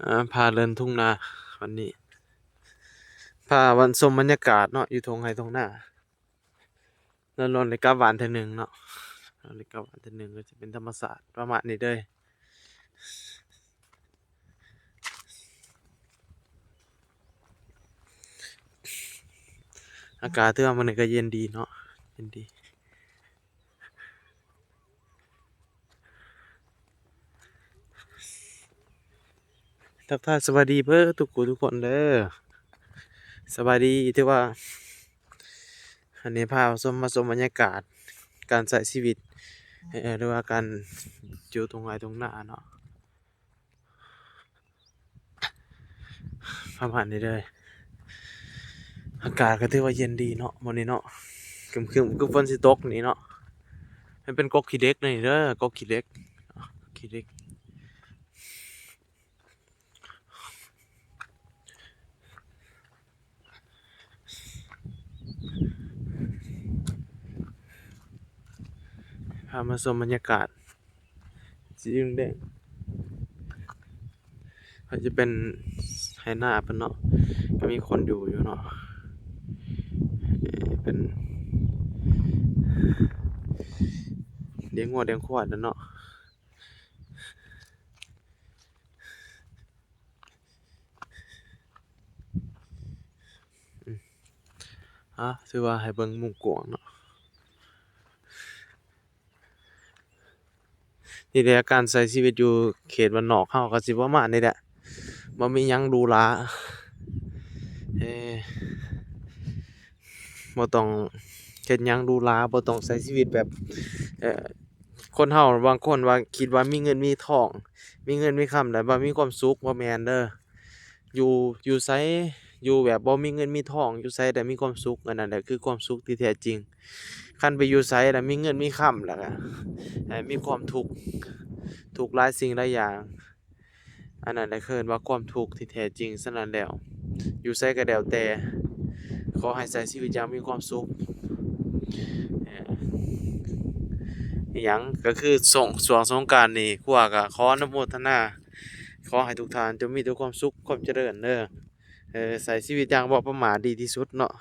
ເອີ ພາເດີນທົ່ງນາວັນນີ້ ພາວັນ ຊົມບັນຍາກາດເນາະ ຢູ່ທົ່ງໄຮ່ທົ່ງນາ. ແລ້ວລອນໄດ້ກັບບ້ານເທື່ອໜຶ່ງເນາະ ລອນໄດ້ກັບບ້ານເທື່ອໜຶ່ງ ກໍຈະເປັນທຳມະຊາດປະມານນີ້ເດີ. ອາກາດຖືວ່າມື້ນີ້ກໍເຢັນດີເນາະ ເຢັນດີ. ທັກທາຍສະບາຍດີເບີດທຸກຜູ້ທຸກຄົນເດີ ສະບາຍດີ. ຖືວ່າອັນນີ້ພາຊົມ ມາຊົມບັນຍາກາດການໃຊ້ຊີວິດ ເອີ ຫຼືວ່າການຢູ່ທົ່ງໄຮ່ທົ່ງນາເນາະ. ປະມານນີ້ເດີ ອາກາດກໍຖືວ່າເຢັນດີເນາະມື້ນີ້ເນາະ ຄຶ້ມໆ ຄືຝົນຊິຕົກນີ້ເນາະ. ມັນເປັນກົກຂີ້ເຫຼັກນີ້ເດີ ກົກຂີ້ເຫຼັກ ຂີ້ເຫຼັກ. ພາມາຊົມບັນຍາກາດສີແດງໆ ກໍຈະເປັນໄຮ່ນາເພິ່ນເນາະ ກໍມີຄົນຢູ່ຢູ່ເນາະ ເປັນລ້ຽງງົວລ້ຽງຄວາຍແຫຼະເນາະ. ອາ ຖືວ່າໃຫ້ເບິ່ງມຸມກວ້າງເນາະ ນີ້ແຫຼະ ການໃຊ້ຊີວິດຢູ່ເຂດບ້ານນອກເຮົາກໍຊິປະມານນີ້ແຫຼະ ບໍ່ມີຫຍັງຫຼູຫຼາ ເອີ ບໍ່ຕ້ອງເຮັດຫຍັງຫຼູຫຼາ ບໍ່ຕ້ອງໃຊ້ຊີວິດແບບ ເອີ ຄົນເຮົາບາງຄົນວ່າ ຄິດວ່າມີເງິນມີທອງ ມີເງິນມີຄຳແລ້ວວ່າມີຄວາມສຸກ ບໍ່ແມ່ນເດີ. ຢູ່ ຢູ່ໃສ ຢູ່ແບບບໍ່ມີເງິນມີທອງ ຢູ່ໃສແຕ່ມີຄວາມສຸກ ອັນນັ້ນແຫຼະຄືຄວາມສຸກທີ່ແທ້ຈິງ. ຄັນໄປຢູ່ໃສແລ້ວມີເງິນມີຄຳ ແລ້ວກະ ເອີ ມີຄວາມທຸກ ທຸກຫຼາຍສິ່ງຫຼາຍຢ່າງ ອັນນັ້ນແຫຼະເອີ້ນວ່າຄວາມທຸກທີ່ແທ້ຈິງ. ສະນັ້ນແລ້ວ ຢູ່ໃສກໍແລ້ວແຕ່ ຂໍໃຫ້ໃຊ້ຊີວິດຢ່າງມີຄວາມສຸກ ເອີ ອີ່ຫຍັງກໍຄື ຊ່ວງ ຊ່ວງສົງການນີ້ ຄວາກໍຂໍອະນຸໂມທະນາ ຂໍໃຫ້ທຸກທ່ານຈົ່ງມີແຕ່ຄວາມສຸກຄວາມຈະເລີນເດີ ເອີ ໃຊ້ຊີວິດຢ່າງບໍ່ປະໝາດດີທີ່ສຸດເນາະ.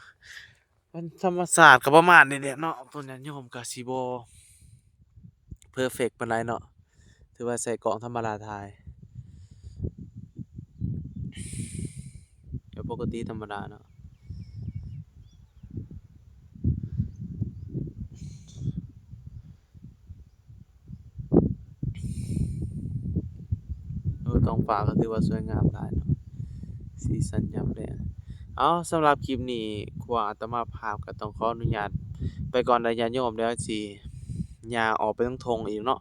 ມັນທຳມະຊາດກໍປະມານນີ້ແຫຼະເນາະ ຕົວຍາດໂຍມກໍຊິບໍ່ເພີເຟັກປານໃດເນາະ ຖືວ່າໃຊ້ກ້ອງທຳມະດາຖ່າຍ ແບບປົກກະຕິທຳມະດາເນາະ. ໂອ້ ທ້ອງຟ້າກໍຖືວ່າສວຍງາມຫຼາຍເນາະ ສີສັນຍາມແລງ. ເອົາ ສຳລັບຄລິບນີ້ ຄວາອາດຕະມາພາບກໍຕ້ອງຂໍອະນຸຍາດໄປກ່ອນເດີຍາດໂຍມ ດຽວຊິຍ່າງອອກໄປທາງທົ່ງອີກເນາະ.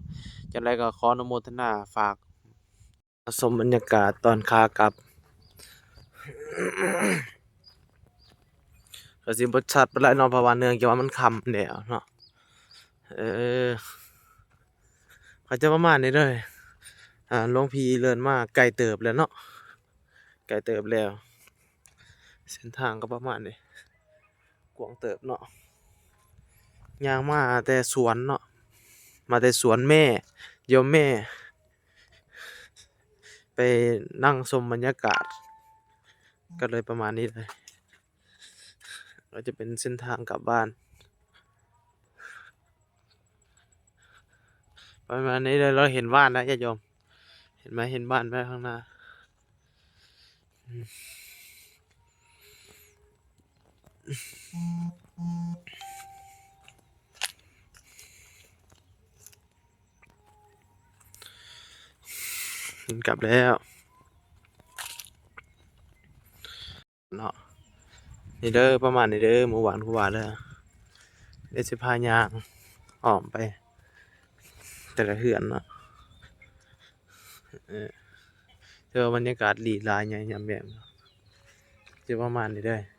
ຈັ່ງໃດກໍຂໍອະນຸໂມທະນາ ຝາກຊົມບັນຍາກາດຕອນຂາກັບ ກໍຊິບໍ່ຊັດປານໃດເນາະ ເພາະວ່າເນື່ອງຈາກວ່າມັນຄ່ຳແລ້ວເນາະ. ເອີ ກໍຈະປະມານນີ້ເດີ ອາ ຫຼວງພີ່ເລີນມາໄກເຕີບແລ້ວເນາະ ໄກເຕີບແລ້ວ ເສັ້ນທາງກໍປະມານນີ້ ກວ້າງເຕີບເນາະ. ຍ່າງມາແຕ່ສວນເນາະ ມາແຕ່ສວນແມ່ ໂຍມແມ່ ໄປນັ່ງຊົມບັນຍາກາດ ກໍເລີຍປະມານນີ້ເລີຍ. ກໍຈະເປັນເສັ້ນທາງກັບບ້ານ ປະມານນີ້ເລີຍ. ເຮົາເຫັນບ້ານແລ້ວຍາດໂຍມ ເຫັນໄໝ? ເຫັນບ້ານໄປຂ້າງໜ້າ ກັບແລ້ວເນາະ. ນີ້ເດີ ປະມານນີ້ເດີ ໝູ່ບ້ານຄູບາເດີ. ດຽວຊິພາຍ່າງອ້ອມໄປແຕ່ລະເຮືອນເນາະ. ເອີ ແຕ່ວ່າບັນຍາກາດຫຼີຫຼາຍໃຫຍ່ຍາມແລງ ຈະປະມານນີ້ເດີ.